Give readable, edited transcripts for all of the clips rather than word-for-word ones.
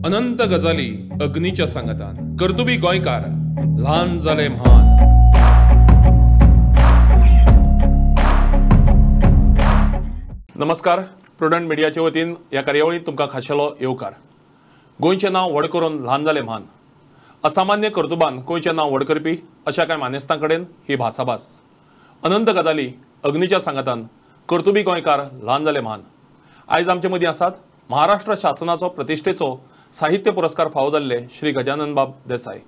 अनंत गजाली अग्नीच्या सांगातान. कर्तुबी गोंयकार ल्हान जाले म्हान. नमस्कार, प्रुडंट मिडियाचे वतीन ह्या कार्यावळींत तुमकां खाशेलो येवकार. गोंयचें नांव व्हड करून ल्हान जालें म्हान. असामान्य कर्तुबान गोंयचें नांव व्हड करपी अशा कांय मानेस्तां कडेन ही भासाभास. अनंत गजाली अग्नीच्या सांगातान कर्तुबी गोंयकार ल्हान जाले म्हान. आयज आमचे मदीं आसात महाराष्ट्र शासनाचो प्रतिश्ठेचो साहित्य पुरस्कार फावो जाल्ले श्री गजानन बाब देसाय.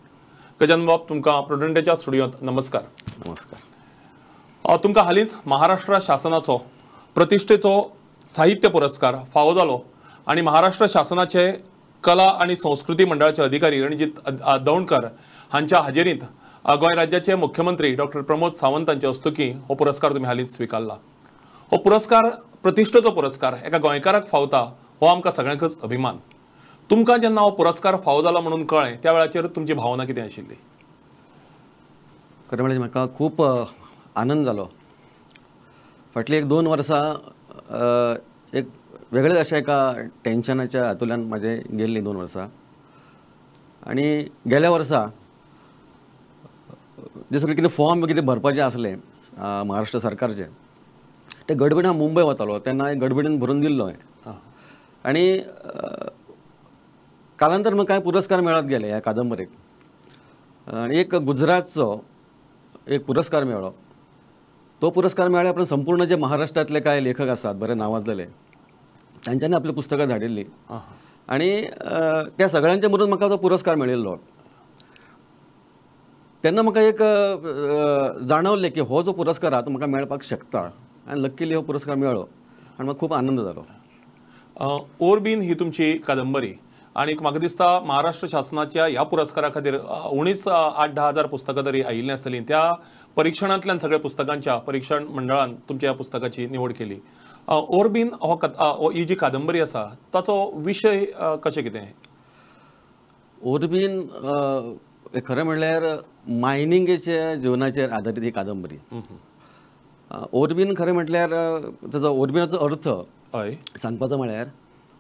गजानन बाब, तुमकां प्रुडंटाच्या स्टुडियोंत नमस्कार. नमस्कार. तुमकां हालींच महाराष्ट्र शासनाचो प्रतिश्ठेचो साहित्य पुरस्कार फावो जालो आनी महाराष्ट्र शासनाचे कला आनी संस्कृती मंडळाचे अधिकारी रणजीत दौंडकर हांच्या हाजेरींत गोंय राज्याचे मुख्यमंत्री डॉक्टर प्रमोद सावंत हांचे हस्तुकीं हो पुरस्कार तुमी हालींच स्विकारला. हो पुरस्कार प्रतिश्ठेचो पुरस्कार एका गोंयकाराक फावता हो आमकां सगळ्यांकच अभिमान. तुमकां जेन्ना हो पुरस्कार फावो जाला म्हणून कळ्ळें त्या वेळाचेर तुमची भावना कितें आशिल्ली? खरें म्हणल्यार म्हाका खूब आनंद जालो. फाटलीं एक 2 वर्सां एक वेगळेच अशें एका टेन्शनाच्या हातूंतल्यान म्हाजें गेल्लीं 2 वर्सां. आनी गेल्या वर्सा जे सगळें कितें फॉर्म कितें भरपाचें आसलें महाराष्ट्र सरकारचें, ते गडबडीन हांव मुंबय वतालो तेन्ना गडबडीन भरून दिल्लो हांवें. आनी कालांतर म्हाका कांय पुरस्कार मेळत गेले ह्या कादंबरेक. आनी एक गुजरातचो एक पुरस्कार मेळ्ळो. तो पुरस्कार मेळ्ळ्या उपरांत संपूर्ण जे महाराष्ट्रांतले कांय लेखक आसात बरे नांवाजलेले तांच्यांनी आपलीं पुस्तकां धाडिल्लीं आनी त्या सगळ्यांच्या मदून म्हाका तो पुरस्कार मेळिल्लो. तेन्ना म्हाका एक जाणवलें की हो जो पुरस्कार आहा तो म्हाका मेळपाक शकता आनी लक्कीली हो पुरस्कार मेळ्ळो आनी म्हाका खूब आनंद जालो. ओरबीन ही तुमची कादंबरी आनी म्हाका दिसता महाराष्ट्र शासनाच्या ह्या पुरस्कारा खातीर उणीच 8-10 हजार पुस्तकां तरी आयिल्लीं आसतलीं. त्या परिक्षणांतल्यान सगळ्या पुस्तकांच्या परिक्षण मंडळान तुमच्या ह्या पुस्तकाची निवड केली. ओरबीन हो ही जी कादंबरी आसा ताचो विशय कशें कितें? ओरबीन खरें म्हणल्यार मायनिंगेच्या जिवनाचेर आदारीत ही कादंबरी. ओरबीन खरें म्हटल्यार ताचो ओरबिनाचो अर्थ हय सांगपाचो म्हळ्यार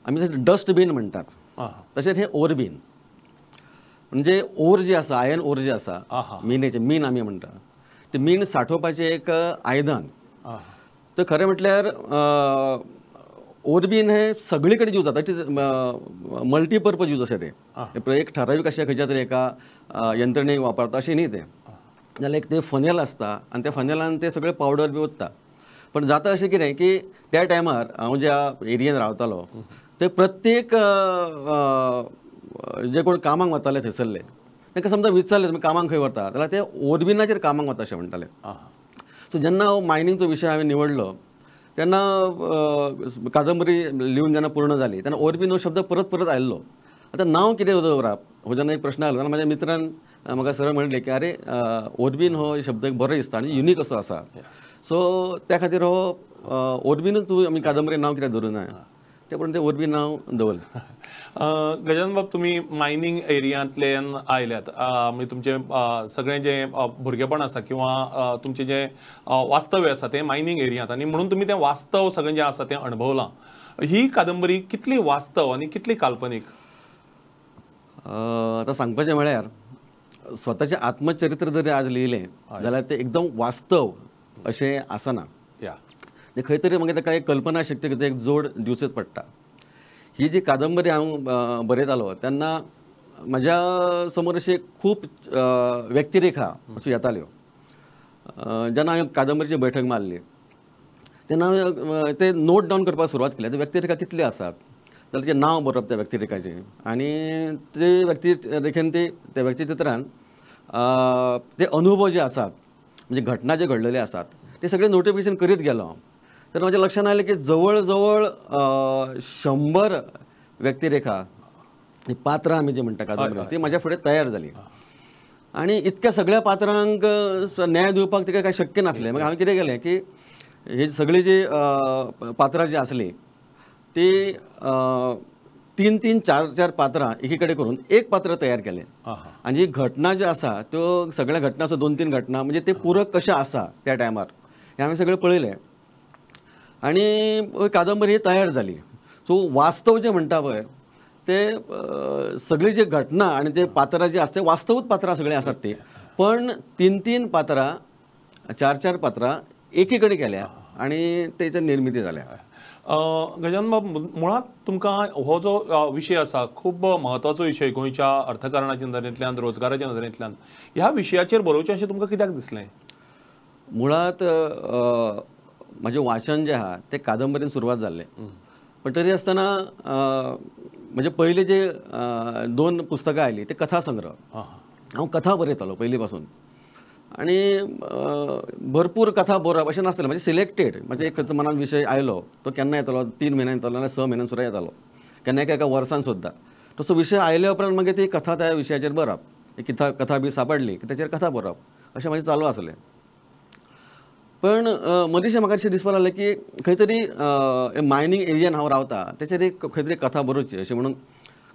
आमी जशें डस्टबीन म्हणटात तशेंच हें ओरबीन म्हणजे ओर जी आसा, आयर्न ओर जी आसा, मिनेचें मीन आमी म्हणटा, ते मीन सांठोवपाचें एक आयदन. तर खरें म्हटल्यार ओरबीन हें सगळे कडेन यूज जाता, it is multipurpose use आसा तें. एक ठरावीक अशें खंयच्या तरी एका यंत्रणेक वापरता अशें न्ही तें. जाल्यार एक तें फनेल आसता आनी त्या फनेलान ते सगळे पावडर बी ओत्ता. पण जाता अशें कितें की त्या टायमार हांव ज्या एरियेन रावतालो ते प्रत्येक जे कोण कामाक वताले थंयसरले तांकां समजा विचारलें तुमी कामाक खंय वता जाल्यार ते ओरबिनाचेर कामाक वता अशें म्हणटाले. सो जेन्ना हो मायनिंगचो विशय हांवें निवडलो तेन्ना कादंबरी लिवन जेन्ना पूर्ण जाली तेन्ना ओरबीन हो शब्द परत परत आयिल्लो. आतां नांव कितें दवरप हो जेन्ना एक प्रश्न आयलो तेन्ना म्हाज्या मित्रान म्हाका सरळ म्हणलें की आरे ओरबीन हो शब्द बरो दिसता आनी युनीक असो आसा, सो त्या खातीर हो ओरबीनूच तूं आमी कादंबरी नांव कित्याक दवरूं ना, ते पूण तें ओरबीन नांव दवरलें. गजानन बाब, तुमी मायनींग एरियांतल्यान आयल्यात, म्हणजे तुमचें सगळें जें भुरगेपण आसा किंवा तुमचें जें वास्तव्य आसा तें मायनींग एरियांत आनी म्हणून तुमी तें वास्तव सगळें जें आसा तें अणभवलां. ही कादंबरी कितली वास्तव आनी कितली काल्पनीक? आतां सांगपाचें म्हळ्यार स्वताचें आत्मचरित्र जरी आज लियलें जाल्यार तें एकदम वास्तव अशें आसना. खंय तरी मागीर ताका एक कल्पना शक्ती एक जोड दिवचेच पडटा. ही जी कादंबरी हांव बरयतालो तेन्ना म्हज्या समोर अशी खूब व्यक्तिरेखा अश्यो येताल्यो. जेन्ना हांवें कादंबरीची बैठक मारली तेन्ना हांवें ते नोट डावन करपाक सुरवात केली. आतां व्यक्तिरेखा कितल्यो आसात जाल्यार तें नांव बरोवप त्या व्यक्तिरेखाचें आनी ते व्यक्तिरेखेन ते त्या व्यक्तिचित्रान ते अनुभव जे आसात म्हणजे घटना जे घडलेले आसात ते सगळे नोटिफिकेशन करीत गेलो हांव. तर म्हाज्या लक्षांत आयलें की जवळ जवळ 100 व्यक्तिरेखा पात्रां आमी जी म्हणटा कादंबरी ती म्हाज्या फुडें तयार जाली. आनी इतक्या सगळ्या पात्रांक न्याय दिवपाक तिका कांय शक्य नासलें. मागीर हांवें कितें केलें की ही सगळीं जी पात्रां जी आसलीं ती 3-3, 4-4 पात्रां एकी कडेन करून एक पात्र तयार केलें. आनी जी घटना ज्यो आसा त्यो सगळ्या घटना 2-3 घटना म्हणजे ते पूरक कशें आसा त्या टायमार हें हांवें सगळें पळयलें आनी कादंबरी तयार जाली. सो वास्तव जें म्हणटा पळय ते सगळी जी घटना आनी ते पात्रां जी आसा ते वास्तवूच पात्रां सगळीं आसात ती, पण 3 3 पात्रां 4 4 पात्रां एकी कडेन केल्या आनी तेची निर्मिती जाल्या. गजानन बाब, मुळांत तुमकां हो जो विशय आसा खूब म्हत्वाचो विशय गोंयच्या अर्थकारणाच्या नदरेंतल्यान, रोजगाराच्या नदरेंतल्यान, ह्या विशयाचेर बरोवचें अशें तुमकां कित्याक दिसलें? मुळांत म्हजें वाचन जें आहा तें कादंबरीन सुरवात जाल्लें, पण तरी आसतना म्हजे पयले जे 2 पुस्तकां आयलीं ते कथा संग्रह. हांव कथा बरयतालो पयलीं पासून आनी भरपूर कथा बरोवप अशें नासतालें, म्हणजे सिलेक्टेड. म्हणजे एक खंयचो मनान विशय आयलो तो केन्ना येतालो, 3 म्हयन्यान येतालो नाल्यार 6 म्हयन्यान सुद्दां येतालो, केन्ना एका वर्सान सुद्दां. तसो विशय आयल्या उपरांत मागीर ती कथा त्या विशयाचेर बरोवप, एक कथा बी सांपडली की ताचेर कथा बरोवप अशें म्हाजें चालू आसलें. पण मदींशें म्हाका अशें दिसपाक लागलें की खंय तरी मायनींग एरियान हांव रावता तेचेर एक खंय तरी कथा बरोवची अशें म्हणून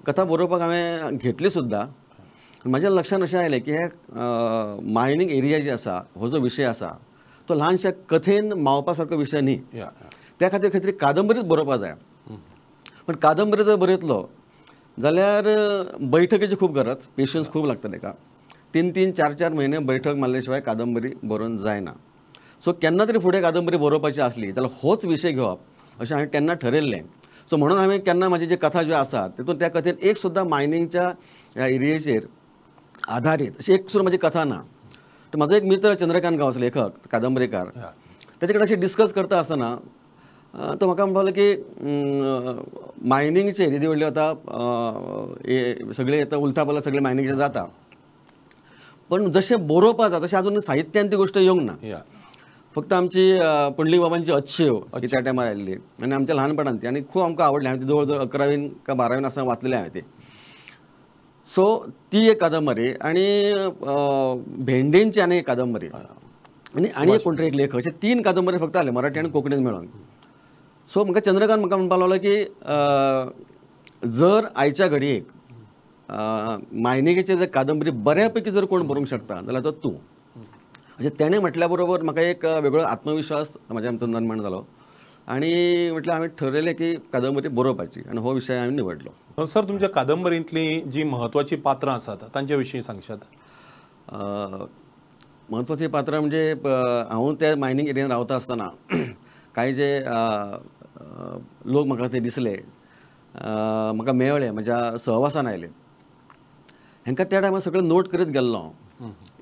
कथा बरोवपाक हांवें घेतली सुद्दां. म्हज्या लक्षांत अशें आयलें की हे मायनींग एरिया जी आसा हो जो विशय आसा तो ल्हानशा कथेन मावपा सारको विशय न्ही, त्या खातीर खंय तरी कादंबरीच बरोवपाक जाय. पण कादंबरी जर बरयतलो जाल्यार बैठकेची खूब गरज, पेशन्स खूब लागता ताका. 3 3 4 4 म्हयने बैठक मारले शिवाय कादंबरी बरोवन जायना. सो केन्ना तरी फुडें कादंबरी बरोवपाची आसली जाल्यार होच विशय घेवप अशें हांवें तेन्ना ठरयल्लें. सो म्हणून हांवें केन्ना म्हाजी जी कथा ज्यो आसा तितून त्या कथेन एक सुद्दां मायनिंगच्या ह्या एरियेचेर आधारीत अशी एक सुद्दां म्हजी कथा ना. तर म्हाजो एक मित्र चंद्रकांत गांवस, लेखक कादंबरीकार, ताचे कडेन अशें डिस्कस करता आसतना तो म्हाका म्हणपाक लागलो की मायनिंगचेर येदी व्हडली आतां सगळें आतां उलथा पालथा सगळें मायनिंगचेर जाता, पण जशें बरोवपाक जाता तशें आजून साहित्यान ती गोश्ट येवंक ना. फक्त आमची पुंडलीक बाबांची अच्छेव ही त्या टायमार आयिल्ली आनी आमच्या ल्हानपणान ती आनी खूब आमकां आवडली. हांवें ती जवळ जवळ 11वीन काय 12वीन आसतना वाचलेली हांवें ती. सो ती एक कादंबरी आनी भेंडेंची आनी एक कादंबरी आनी आनी एक कोण तरी एक लेखक, अशे 3 कादंबरी फक्त आयले मराठी आनी कोंकणीन मेळोन. सो म्हाका चंद्रकांत म्हाका म्हणपाक लागलो की जर आयच्या घडयेक मायनिंगेचेर जर कादंबरी बऱ्या पैकी जर कोण बरोवंक शकता जाल्यार तो तूं. अशें तेणें म्हटल्या बरोबर म्हाका एक वेगळो आत्मविश्वास म्हाज्या भितर निर्माण जालो आनी म्हटल्यार हांवें ठरयलें की कादंबरी बरोवपाची आनी हो विशय हांवें निवडलो. सर, तुमच्या कादंबरींतलीं जीं म्हत्वाचीं पात्रां आसात तांचे विशीं सांगशात? म्हत्वाचीं पात्रां म्हणजे हांव त्या मायनींग एरियान रावता आसतना कांय जे लोक म्हाका थंय दिसले, म्हाका मेळ्ळे, म्हज्या सहवासान आयले, हांकां त्या टायमार सगळें नोट करीत गेल्लो हांव.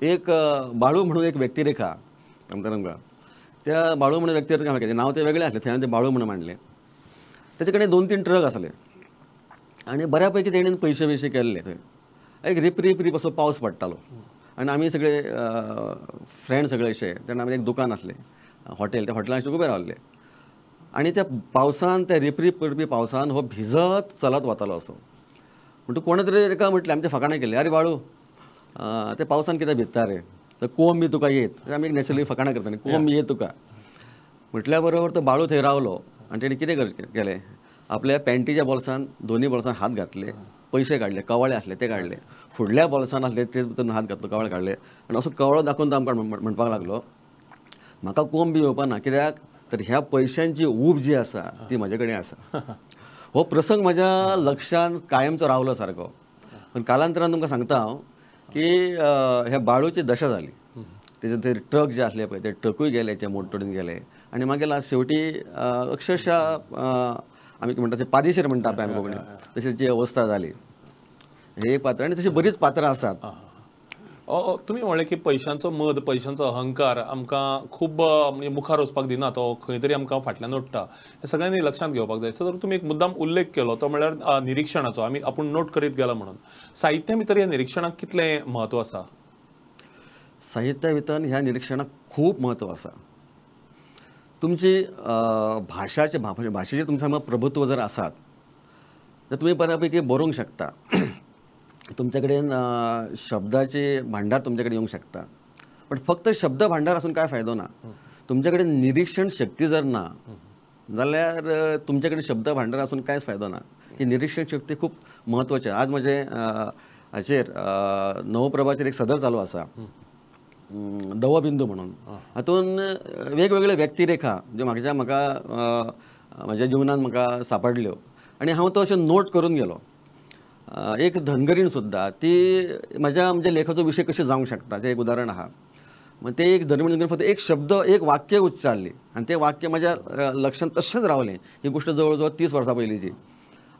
एक बाळू म्हणून एक व्यक्तिरेखा सांगता तुमकां, त्या बाळू म्हणून व्यक्तिरेखा हांवें केली, नांव तें वेगळें आसलें, थंय हांवें तें बाळू म्हणून मांडलें. ताचे कडेन 2 3 ट्रक आसले आनी बऱ्या पैकी तेणेन पयशे बियशे केल्ले. थंय एक रिप रिप रिप असो पावस पडटालो आनी आमी सगळे फ्रेंड सगळे अशे तेन्ना आमी एक दुकान आसलें हॉटेल, त्या हॉटेलान उबे रावल्ले आनी त्या पावसान, त्या रिप रिप पडपी पावसान हो भिजत चलत वतालो असो. म्हणटकूच कोणें तरी एका म्हटलें, आमचें फकाणां केली, अरे बाळू ते पावसान कित्याक भिजता रे, तर कोंब बी तुका येत, आमी एक नॅचरली फकाणां करता न्ही, कोंब येत तुका म्हटल्या बरोबर तो बाळू थंय रावलो आनी तेणें कितें केलें, आपल्या पॅन्टीच्या बोल्सान दोनी बोल्सान हात घातले, पयशे काडले, कवाळे आसले ते काडले, फुडल्या बोल्सान आसले ते भितर हात घातलो, कवाळे काडले आनी असो कवाळो दाखोवन तो आमकां म्हणपाक लागलो, म्हाका कोंब बी येवपा ना, कित्याक तर ह्या पयशांची ऊब जी आसा ती म्हजे कडेन आसा. हो प्रसंग म्हज्या लक्षांत कायमचो रावलो सारको. पण कालांतरान तुमकां सांगता हांव की ह्या बाळूची दशा जाली, तेजे ते ट्रक जे आसले पळय ते ट्रकूय गेले, ते मोडतोडून गेले आनी मागीर लास्ट शेवटी अक्षरशः आमी म्हणटा ते पादिशेर म्हणटा पळय आमी कोंकणी, तशी जी अवस्था जाली. हे एक पात्र आनी तशी बरीच पात्रां आसात. तुमी म्हणलें की पयशांचो मद, पयशांचो अहंकार आमकां खूब म्हणजे मुखार वचपाक दिना, तो खंय तरी आमकां फाटल्यान ओडटा, हें सगळ्यांनी लक्षांत घेवपाक जाय. सर, तुमी एक मुद्दाम उल्लेख केलो तो म्हणल्यार निरिक्षणाचो, आमी आपूण नोट करीत गेला म्हणून. साहित्या भितर ह्या निरिक्षणाक कितलें म्हत्व आसा? साहित्या भितर ह्या निरिक्षणाक खूब म्हत्व आसा. तुमची भाशाचे भाशेचेर तुमच्या प्रभुत्व जर आसात तर तुमी बऱ्यापैकी बरोवंक शकता, तुमचे कडेन शब्दाचे भांडार तुमचे कडेन येवंक शकता. पण फक्त शब्द भांडार आसून काय फायदो ना, तुमचे कडेन निरीक्षण शक्ती जर ना जाल्यार तुमचे कडेन शब्द भांडार आसून कांयच फायदो ना. ही निरीक्षण शक्ती खूब म्हत्वाची. आज म्हजे हाचेर नवप्रभाचेर एक सदर चालू आसा, दवबिंदू म्हणून, हातून वेगवेगळे व्यक्तिरेखा ज्यो म्हाज्या म्हाका म्हज्या जिवनान म्हाका सापडल्यो आनी हांव तो अशें नोट करून गेलो. एक धनगरीण सुद्दां ती म्हज्या आमच्या लेखाचो विशय कशें जावंक शकता तें एक उदाहरण आहा. मग ते एक धनगरीण फक्त एक शब्द एक वाक्य उच्चारली आनी तें वाक्य म्हज्या लक्षांत तशेंच रावलें. ही गोश्ट जवळ जवळ 30 वर्सां पयलींची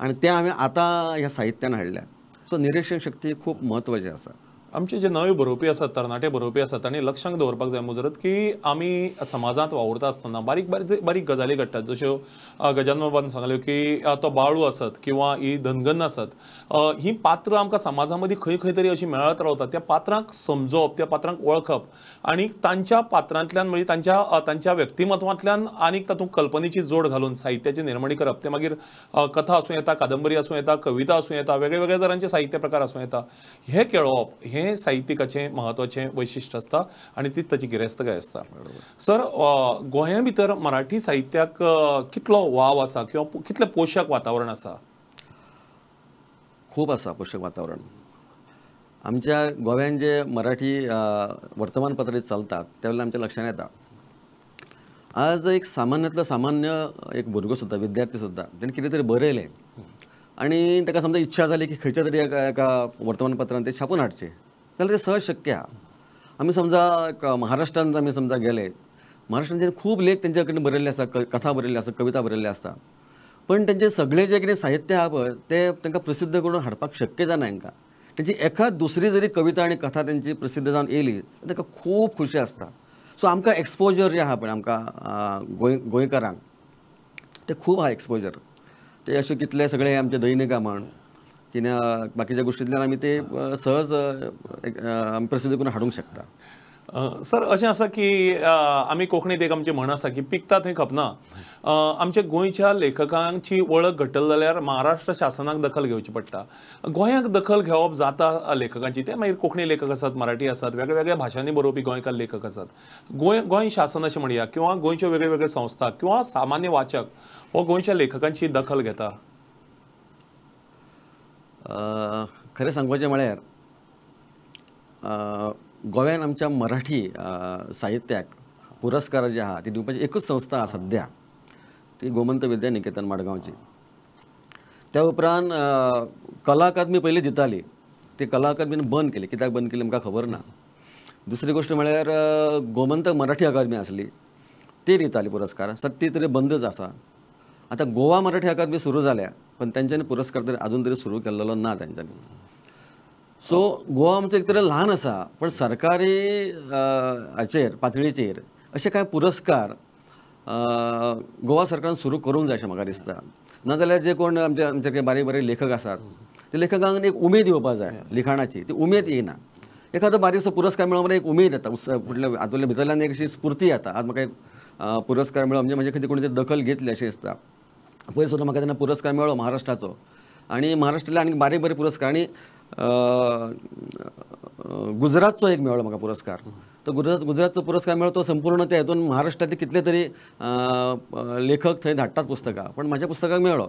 आनी तें हांवें आतां ह्या साहित्यान हाडल्या. सो निरिक्षण शक्ती खूब म्हत्वाची आसा. आमचे जे नवे बरोवपी आसात, तरणाटे बरोवपी आसात, तांणी लक्षांत दवरपाक जाय मुजरत की आमी समाजांत वावुरता आसतना बारीक बारीक बारीक गजाली घडटात. जश्यो गजानन बाबान सांगल्यो की तो बाळू आसत किंवा ही धनगन आसत, ही पात्रां आमकां समाजा मदीं खंय खंय तरी अशीं मेळत रावतात. त्या पात्रांक समजप, त्या पात्रांक वळखप आनी तांच्या पात्रांतल्यान म्हणजे तांच्या तांच्या व्यक्तिमत्वांतल्यान आनीक तातूंत कल्पनेची जोड घालून साहित्याची निर्मणी करप, तें मागीर कथा आसूं येता, कादंबरी आसूं येता, कविता आसूं येता, वेगळे वेगळे तरांचे साहित्य प्रकार आसूं येता. हे केळोवप हे साहित्यिकाचें म्हत्वाचें वैशिश्ट आसता आनी ती ताची गिरेस्तकाय आसता. सर, गोंया भितर मराठी साहित्याक कितलो वाव आसा किंवा कितलें पोशक वातावरण आसा? खूब आसा पोशक वातावरण. आमच्या गोव्यान जे मराठी वर्तमानपत्रां चलतात त्या वेळार आमच्या लक्षांत येता. आज एक सामान्यांतलो सामान्य एक भुरगो सुद्दां, विद्यार्थी सुद्दां, तेणें कितें तरी बरयलें आनी ताका समजा इच्छा जाली की खंयच्या तरी एका वर्तमानपत्रान तें छापून हाडचें जाल्यार तें सहज शक्य आहा. आमी समजा महाराष्ट्रांत आमी समजा गेले, महाराष्ट्रान खूब लेख तेंच्या कडेन बरयल्ले आसा, कथा बरयल्ली आसा, कविता बरयल्ली आसता, पण तेंचें सगळें जें कितें साहित्य आहा पळय तें तांकां प्रसिद्ध करून हाडपाक शक्य जायना. हांकां तेंची एकाद दुसरी जरी कविता आनी कथा तेंची प्रसिद्ध जावन येयली तांकां खूब खुशी आसता. सो आमकां एक्सपोजर जें आहा पळय आमकां गोंयकारांक तें खूब आहा एक्सपोजर. ते अशे कितले सगळे आमचे दैनिकां म्हण कित्याक बाकीच्या गोश्टींतल्यान आमी ते सहज आमी प्रसिद्ध करून हाडूंक शकता. सर, अशें आसा की आमी कोंकणींत एक आमची म्हण आसा की पिकता थंय खपना. आमच्या गोंयच्या लेखकांची वळख घडटली जाल्यार महाराष्ट्र शासनाक दखल घेवची पडटा. गोंयाक दखल घेवप जाता लेखकांची, ते मागीर कोंकणी लेखक आसात, मराठी आसात, वेगळ्या वेगळ्या भाशांनी बरोवपी गोंयकार लेखक आसात. गोंय शासन अशें म्हणया किंवा गोंयच्यो वेगळे वेगळे संस्था किंवा सामान्य वाचक हो गोंयच्या लेखकांची दखल घेता? खरें सांगपाचें म्हळ्यार गोव्यान आमच्या मराठी साहित्याक पुरस्कार जे आहा ती दिवपाची एकूच संस्था आहा सद्या, ती गोमंत विद्या निकेतन मडगांवची. त्या उपरांत कला अकादमी पयलीं दिताली, ती कला अकादमीन बंद केली. कित्याक बंद केली आमकां खबर ना. दुसरी गोश्ट म्हळ्यार गोमंत मराठी अकादमी आसली ती दिताली पुरस्कार, सर ती तरी बंदच आसा. आतां गोवा मराठी अकादमी सुरू जाल्या पण तेंच्यांनी पुरस्कार तरी अजून तरी सुरू केल्लो ना तेंच्यांनी. सो गोवा आमचो एक तरी ल्हान आसा पण सरकारी हाचेर पातळीचेर अशे कांय पुरस्कार गोवा सरकारान सुरू करूंक जाय अशें म्हाका दिसता. नाजाल्यार जे कोण आमचे आमचे बारीक बारीक लेखक आसात ते लेखकांक एक उमेद येवपा जाय लिखाणाची, ती उमेद येयना. एखादो बारीकसो पुरस्कार मेळ्ळो म्हणल्यार एक उमेद येता, फुडल्या हातूंतल्या भितरल्यान एक अशी स्फूर्ती येता. आज म्हाका एक पुरस्कार मेळ्ळो म्हणजे म्हजे खंय कोणी तरी दखल घेतली अशें दिसता. पयर सुद्दां म्हाका तेन्ना पुरस्कार मेळ्ळो महाराष्ट्राचो आनी महाराष्ट्रांतले आनी बारीक बारीक पुरस्कार आनी गुजरातचो एक मेळ्ळो म्हाका पुरस्कार. तो गुजरातचो पुरस्कार मेळ्ळो तो संपूर्ण त्या हितून महाराष्ट्रांतले कितले तरी लेखक थंय धाडटात पुस्तकां, पण म्हाज्या पुस्तकाक मेळ्ळो.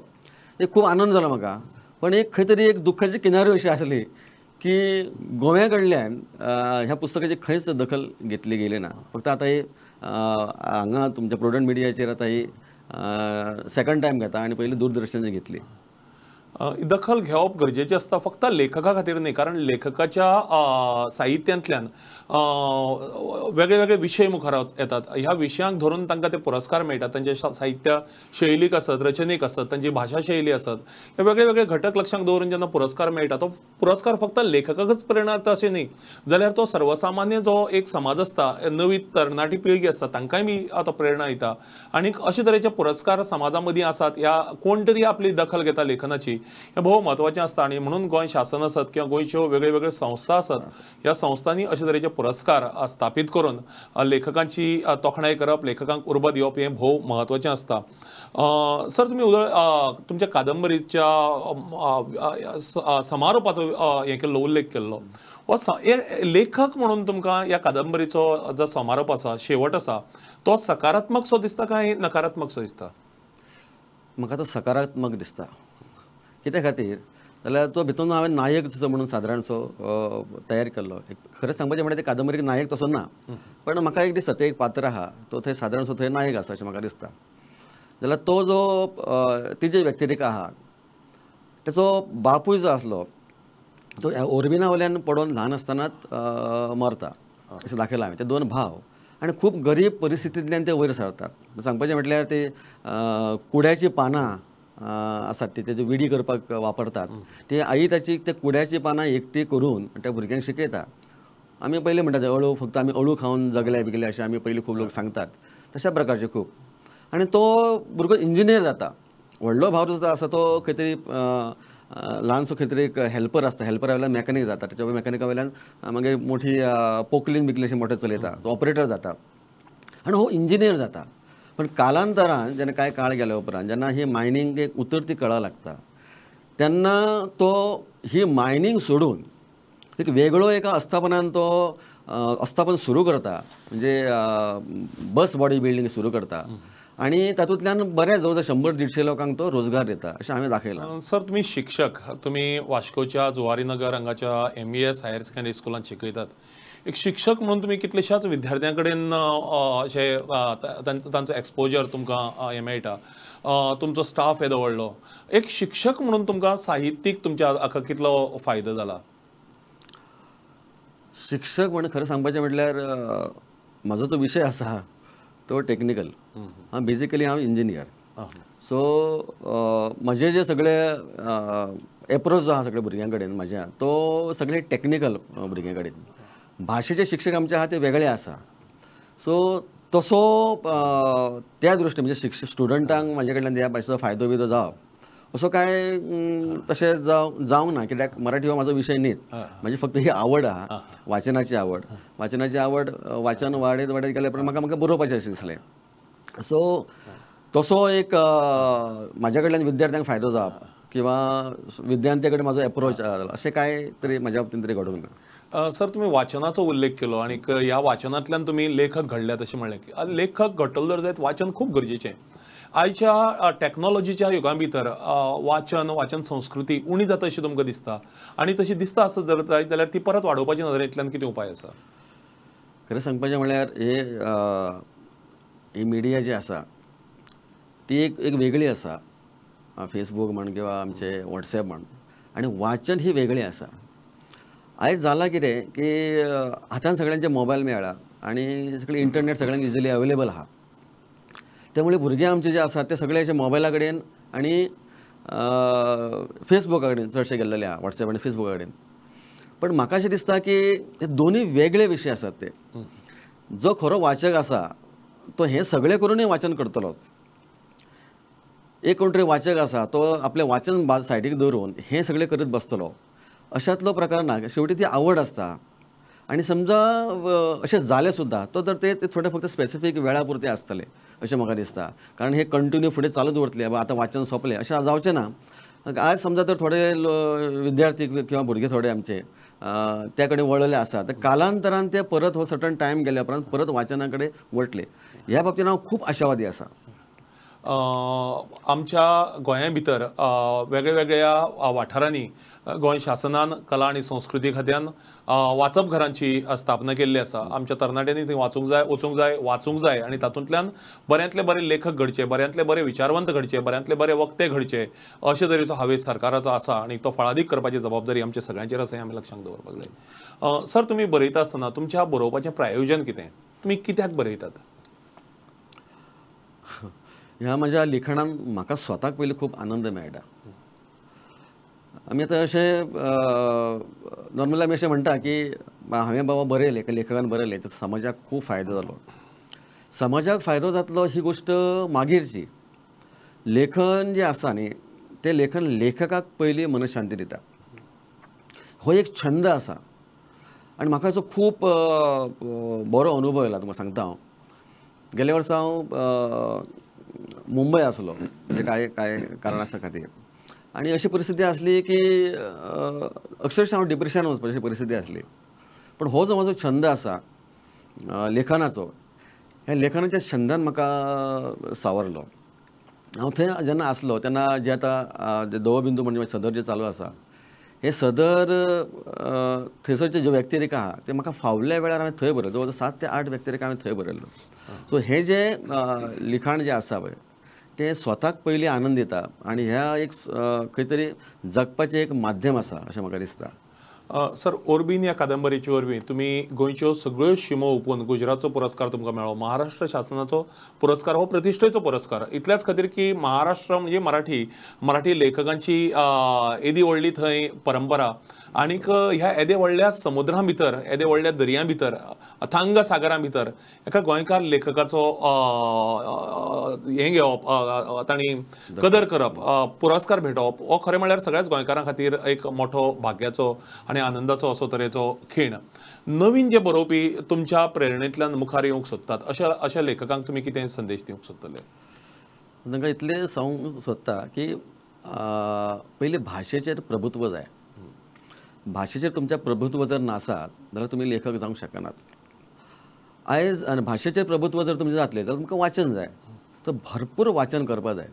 एक खूब आनंद जालो म्हाका. पण एक खंय तरी एक दुख्खाची किनारी अशी आसली की गोव्या कडल्यान ह्या पुस्तकाची खंयच दखल घेतली गेली ना. फक्त आतां ही हांगा तुमच्या प्रुडंट मिडियाचेर आतां ही सेकंड टायम घेता आनी पयलीं दूरदर्शनाचेर घेतली. दखल घेवप गरजेचें आसता फक्त लेखका खातीर न्ही, कारण लेखकाच्या साहित्यांतल्यान वेगळे वेगळे विशय मुखार येतात. ह्या विशयांक धरून तांकां ते पुरस्कार मेळटात. तांचे साहित्य शैलीक आसत, रचनेक आसत, तांची भाशा शैली आसत, हे वेगळे वेगळे घटक लक्षांत दवरून जेन्ना पुरस्कार मेळटा तो पुरस्कार फक्त लेखकाकच प्रेरणा दिता अशें न्ही, जाल्यार तो सर्वसामान्य जो एक समाज आसता, नवी तरणाटी पिळगी आसता, तांकांय बी तो प्रेरणा दिता. आनी अशे तरेचे पुरस्कार समाजा मदीं आसात, ह्या कोण तरी आपली दखल घेता लेखनाची, हें भोव म्हत्वाचें आसता. आनी म्हणून गोंय शासन आसत किंवा गोंयच्यो वेगळे वेगळे संस्था आसत, ह्या संस्थांनी अशे तरेचे पुरस्कार स्थापीत करून लेखकांची तोखणाय करप, लेखकांक उर्बा दिवप हें भोव म्हत्वाचें आसता. सर, तुमी तुमच्या कादंबरीच्या समारोपाचो हें केल्लो, उल्लेख केल्लो. हो लेखक म्हणून तुमकां ह्या कादंबरीचो जो समारोप आसा, शेवट आसा, तो सकारात्मक सो दिसता काय नकारात्मक सो दिसता? म्हाका तो सकारात्मक दिसता. कित्या खातीर जाल्यार तो भितर हांवें नायक जसो म्हणून सादारणसो तयार केल्लो. एक खरें सांगपाचें म्हणल्यार ते कादंबरीक नायक तसो ना, पण म्हाका एक दिसता ते एक पात्र आहा तो थंय सादारणसो थंय नायक आसा अशें म्हाका दिसता. जाल्यार तो जो तिजी व्यक्तिरेखा आहा तेचो बापूय जो आसलो तो ओरबिना वयल्यान पडोन ल्हान आसतनाच मरता अशें दाखयलां हांवें. ते दोन भाव आनी खूब गरीब परिस्थितींतल्यान ते वयर सरतात. सांगपाचें म्हटल्यार ते कुड्याचीं पानां आसात ती तेजी विडी करपाक वापरतात. ती आई ताची ते कुड्याचीं पानां एकटी करून त्या भुरग्यांक शिकयता. आमी पयलीं म्हणटात अळू फक्त आमी अळू खावन जगले बिगले अशें आमी पयलीं खूब लोक सांगतात, तशा प्रकारचे खूब. आनी तो भुरगो इंजिनियर जाता. व्हडलो भाव जो आसा तो खंय तरी ल्हानसो खंय तरी एक हेल्पर आसता, हेल्परा वयल्यान मॅकॅनीक जाता, तेच्या मॅकॅनिका वयल्यान मागीर मोठी पोकलीन बिकलीन अशें मोटर चलयता, तो ऑपरेटर जाता आनी हो इंजिनियर जाता. पण कालांतरान जेन्ना कांय काळ गेल्या उपरांत जेन्ना ही मायनींग एक उतरती कळा लागता तेन्ना तो ही मायनींग सोडून एक वेगळो एका आस्थापनान तो आस्थापन सुरू करता, म्हणजे बस बॉडी बिल्डींग सुरू करता आनी तातूंतल्यान बऱ्या जवळ 100-150 लोकांक तो रोजगार दिता अशें हांवें दाखयलां. सर तुमी शिक्षक, तुमी वास्कोच्या जुवारी नगर हांगाच्या MES higher secondary स्कुलांत शिकयतात. एक शिक्षक म्हणून तुमी कितलेशाच विद्यार्थ्यां कडेन अशें तांचो एक्सपोजर तुमकां हें मेळटा, तुमचो स्टाफ येदो व्हडलो. एक शिक्षक म्हणून तुमकां साहित्यीक तुमच्या हाका कितलो फायदो जाला? शिक्षक म्हणून खरें सांगपाचें म्हटल्यार म्हाजो जो विशय आसा तो टेक्निकल, हांव बेजिकली हांव इंजिनियर. सो म्हजे जे सगळे एप्रोच जो आसा सगळे भुरग्यां कडेन म्हाज्या तो सगळे टेक्निकल भुरग्यां कडेन. भाशेचे शिक्षक आमचे आहा ते वेगळे आसा. सो तसो त्या दृश्टीन म्हणजे शिक्षक स्टुडंटांक म्हाजे कडल्यान ह्या भाशेचो फायदो बिदो जावप असो कांय तशें जावंक ना, कित्याक मराठी हो म्हाजो विशय न्हीच. म्हाजी फक्त ही आवड आहा, वाचनाची आवड. वाचनाची आवड वाचन वाडयत वाडयत गेल्या उपरांत म्हाका म्हाका बरोवपाचें अशें दिसलें. सो तसो एक म्हाज्या कडल्यान विद्यार्थ्यांक फायदो जावप किंवा विद्यार्थ्या कडेन म्हाजो एप्रोच अशें कांय तरी म्हाज्या बाबतींत तरी घडूंक ना. सर तुमी वाचनाचो उल्लेख केलो आनी ह्या वाचनांतल्यान तुमी लेखक घडल्यात अशें म्हणलें. लेखक घडटलो जर जायत वाचन खूब गरजेचें. आयच्या टॅक्नोलॉजीच्या युगा भितर वाचन वाचन संस्कृती उणी जाता अशी तुमकां दिसता आनी तशी दिसता आसत जर जायत जाल्यार ती परत वाडोवपाच्या नदरेंतल्यान कितें उपाय आसा? खरें सांगपाचें म्हळ्यार हे मिडिया जी आसा ती एक एक वेगळी आसा, फेसबूक म्हण किंवा आमचे वॉट्सॅप म्हण, आनी वाचन ही वेगळी आसा. आयज जालां कितें की हातान सगळ्यांचे मोबायल मेळ्ळा आनी सगळें इंटरनेट सगळ्यांक इजिली अवेलेबल आहा. त्यामुळे भुरगे आमचे जे आसात ते सगळे अशे मोबायला कडेन आनी फेसबुका कडेन चडशे गेल्लेले आहा, वॉट्सॅप आनी फेसबुका कडेन. पण म्हाका अशें दिसता की हे दोनूय वेगळे विशय आसात. ते जो खरो वाचक आसा तो हें सगळें करूनय वाचन करतलोच. एक कोण तरी वाचक आसा तो आपलें वाचन सायडीक दवरून हें सगळें करत बसतलो अशांतलो प्रकार ना. शेवटी ती आवड आसता आनी समजा अशें जालें सुद्दां तो तर ते थोडे फक्त स्पेसिफीक वेळा पुरते आसतले अशें म्हाका दिसता. कारण हे कंटिन्यू फुडें चालू दवरतले आतां वाचन सोंपलें अशें जावचें ना. आज समजा तर थोडे विद्यार्थी किंवा भुरगे थोडे आमचे त्या कडेन वळिल्ले आसा तर कालांतरान ते परत हो सर्टन टायम गेल्या उपरांत परत वाचना कडेन वळटले. ह्या बाबतीन हांव खूब आशावादी आसा. आमच्या गोंया भितर वेगळ्या वाठारांनी गोंय शासनान कला आनी संस्कृती खात्यान वाचपघरांची स्थापना केल्ली आसा. आमच्या तरणाट्यांनी थंय वाचूंक जाय, वचूंक जाय, वाचूंक जाय आनी तातूंतल्यान बऱ्यांतले बरे लेखक घडचे, बऱ्यांतले बरे विचारवंत घडचे, बऱ्यांतले बरे वक्ते घडचे अशे तरेचो हावेस सरकाराचो आसा आनी तो फळादीक करपाची जबाबदारी आमच्या सगळ्यांचेर आसा हें आमी लक्षांत दवरपाक जाय. सर तुमी बरयता आसतना तुमच्या बरोवपाचें प्रायोजन कितें? तुमी कित्याक बरयतात? ह्या म्हज्या लिखाणान म्हाका स्वताक पयलीं खूब आनंद मेळटा. आमी आतां अशें नॉर्मली आमी अशें म्हणटा की हांवें बाबा बरयलें, एका लेखकान बरयलें तर समाजाक खूब फायदो जालो. समाजाक फायदो जातलो ही गोश्ट मागीरची. लेखन जें आसा न्ही तें लेखन लेखकाक पयलीं मनशांती दिता. हो एक छंद आसा आनी म्हाका हाचो खूब बरो अनुभव आयला. तुमकां सांगता हांव, गेल्या वर्सा हांव मुंबय आसलो म्हणजे कांय कांय कारणां खातीर आनी अशी परिस्थिती आसली की अक्षरशः हांव डिप्रेशनान वचपाची अशी परिस्थिती आसली. पण हो जो म्हजो छंद आसा लेखनाचो, ह्या लेखनाच्या छंदान म्हाका सावरलो. हांव थंय जेन्ना आसलो तेन्ना जे आतां दवबिंदू म्हणजे सदर जे चालू आसा हे सदर थंयसरचे ज्यो व्यक्तिरेखा आहा ते म्हाका फावल्या वेळार हांवें थंय बरयलो. जवळ 7 ते 8 व्यक्तिरेखा हांवें थंय बरयल्लो. सो हें जें लिखाण जें आसा पळय तें स्वताक पयलीं आनंद दिता आनी ह्या एक खंय तरी जगपाचें एक माध्यम आसा अशें म्हाका दिसता. सर, ओरबीन ह्या कादंबरीचे वरवीं तुमी गोंयच्यो सगळ्यो शिमो हुपून गुजरातचो पुरस्कार तुमकां मेळ्ळो, महाराष्ट्र शासनाचो पुरस्कार हो प्रतिश्ठेचो पुरस्कार इतल्याच खातीर की महाराष्ट्र म्हणजे मराठी लेखकांची येदी व्हडली थंय परंपरा आनीक ह्या येदे व्हडल्या समुद्रा भितर, येदे व्हडल्या दर्या भितर, अथांग सागरा भितर एका गोंयकार लेखकाचो हें घेवप, तांणी कदर करप, पुरस्कार भेटोवप हो खरें म्हणल्यार सगळ्याच गोंयकारां खातीर एक मोठो भाग्याचो आनी आनंदाचो असो तरेचो खीण. नवीन जे बरोवपी तुमच्या प्रेरणेंतल्यान मुखार येवंक सोदतात अशा लेखकांक तुमी कितें संदेश दिवंक सोदतले? तांकां इतलें सांगूंक सोदता की पयलीं भाशेचेर प्रभुत्व जाय. भाशेचेर तुमच्या प्रभुत्व जर नासत जाल्यार तुमी लेखक जावंक शकनात. आयज आनी भाशेचेर प्रभुत्व जर तुमचें जातलें जाल्यार तुमकां वाचन जाय, तर भरपूर वाचन करपाक जाय.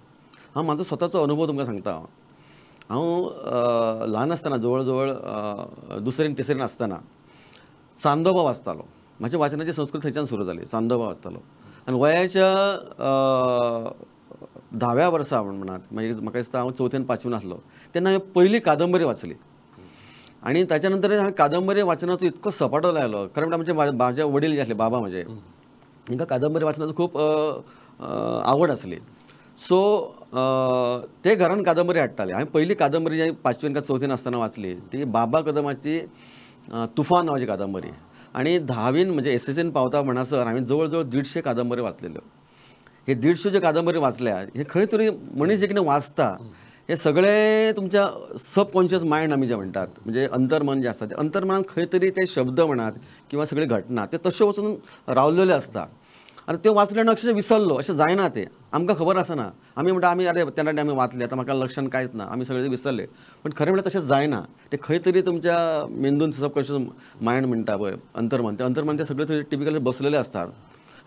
हांव म्हाजो स्वताचो अनुभव तुमकां सांगता. हांव ल्हान आसतना जवळ जवळ दुसरेन तिसरेन आसतना चांदोबा वाचतालो. म्हाज्या वाचनाची संस्कृती थंयच्यान सुरू जाली. चांदोबा वाचतालो आनी वयाच्या 10व्या वर्सा म्हणात मागीर म्हाका दिसता हांव चवथेन पांचवेन आसलो तेन्ना हांवें पयली कादंबरी वाचली आनी ताच्या नंतर हांवें कादंबरी वाचनाचो इतको सपाटो लायलो. खरें म्हणल्यार आमचे म्हाजे वडील जे आसले, बाबा म्हजे, तांकां कादंबरी वाचनाचो खूब आवड आसली. सो ते घरान कादंबरी हाडटाले. हांवें पयली कादंबरी जी पांचवेन काय चवथेन आसतना वाचली ती बाबा कदमाची तुफान नांवाची कादंबरी. आनी 10वीन म्हणजे एसएससीन पावता म्हणसर हांवें जवळ जवळ 150 कादंबरी वाचलेल्यो. हे 150 ज्यो कादंबरी वाचल्या हे खंय तरी मनीस जे कितें वाचता हे सगळे तुमच्या सबकॉन्शियस मायंड आमी जे म्हणटात म्हणजे अंतर्मन जें आसता ते अंतर्मनान खंय तरी ते शब्द म्हणात किंवा सगळे घटना ते तश्यो वचून रावलेल्यो आसता आनी त्यो वाचले अक्षरशः विसरलो अशें जायना. ते आमकां खबर आसना. आमी म्हणटा आमी अरे तेन्ना आमी वाचले आतां म्हाका लक्षान कांयच ना, आमी सगळे विसरले. पण खरें म्हणल्यार तशें जायना. ते खंय तरी तुमच्या मेंदून सबकॉन्शियस मायंड म्हणटा पळय अंतर्मन, ते अंतर्मन ते सगळे थंय टिपिकली बसलेले असतात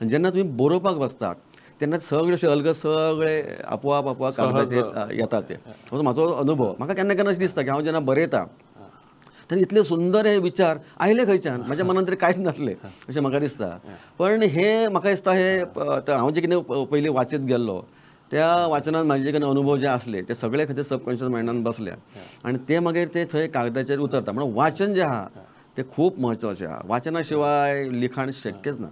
आनी जेन्ना तुमी बरोवपाक बसतात तेन्ना सगळे अशे अलग सगळे आपोआप आपोआप कागदाचेर येतात. ते असो म्हाजो अनुभव. म्हाका केन्ना केन्ना अशें दिसता की हांव जेन्ना बरयता तेन्ना इतले सुंदर हे विचार आयले खंयच्यान, म्हाज्या मनान तरी कांयच नासलें अशें म्हाका दिसता. पण हे म्हाका दिसता हे हांव जे कितें पयलीं वाचीत गेल्लो त्या वाचनान म्हाजे जे कितें अनुभव जे आसले ते सगळे खंय सबकॉन्शियस मायंडान बसले आनी ते मागीर ते थंय कागदाचेर उतरता. म्हणून वाचन जें आहा तें खूब म्हत्वाचें आहा. वाचना शिवाय लिखाण शक्यच ना.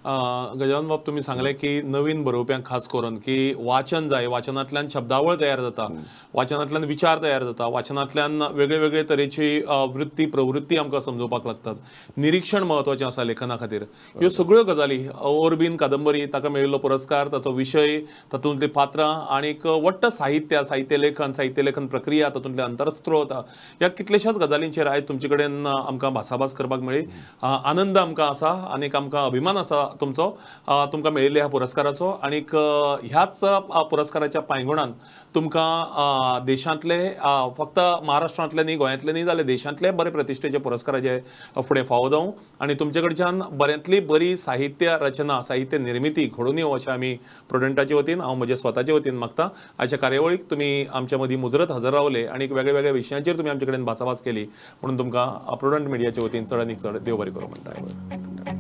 गजानन बाब, तुमी सांगलें की नवीन बरोवप्यांक खास करून की वाचन जाय, वाचनांतल्यान शब्दावळ तयार जाता, वाचनांतल्यान विचार तयार जाता, वाचनांतल्यान वेगळे वेगळे तरेची वृत्ती प्रवृत्ती आमकां समजोवपाक लागतात, निरीक्षण म्हत्वाचें आसा लेखना खातीर. ह्यो सगळ्यो गजाली ओरबीन कादंबरी, ताका मेळिल्लो पुरस्कार, ताचो विशय, तातूंतलीं पात्रां आनीक वट्ट साहित्य, साहित्य लेखन, साहित्य लेखन प्रक्रिया, तातूंतले अंतरस्त्रोत, ह्या कितल्याशाच गजालींचेर आयज तुमचे कडेन आमकां भासाभास करपाक मेळ्ळी. आनंद आमकां आसा आनीक आमकां अभिमान आसा तुमचो, तुमकां मेळिल्ल्या ह्या पुरस्काराचो. आनीक ह्याच पुरस्काराच्या पांयगुणान तुमकां देशांतले, फक्त महाराष्ट्रांतले न्ही, गोंयांतले न्ही, जाल्यार देशांतले बरे प्रतिश्ठेचे पुरस्काराचे फुडें फावो जावं आनी तुमचे कडच्यान बऱ्यांतली बरी साहित्य रचना, साहित्य निर्मिती घडोवन येवं अशें आमी प्रुडंटाचे वतीन, हांव म्हजे स्वताचे वतीन मागता. आयच्या कार्यावळीक तुमी आमच्या मदीं मुजरत हजर रावले आनी वेगळे वेगळे विशयांचेर तुमी आमचे कडेन भासाभास केली म्हणून तुमकां प्रुडंट मिडियाचे वतीन चड आनी चड देव बरें करूं म्हणटा.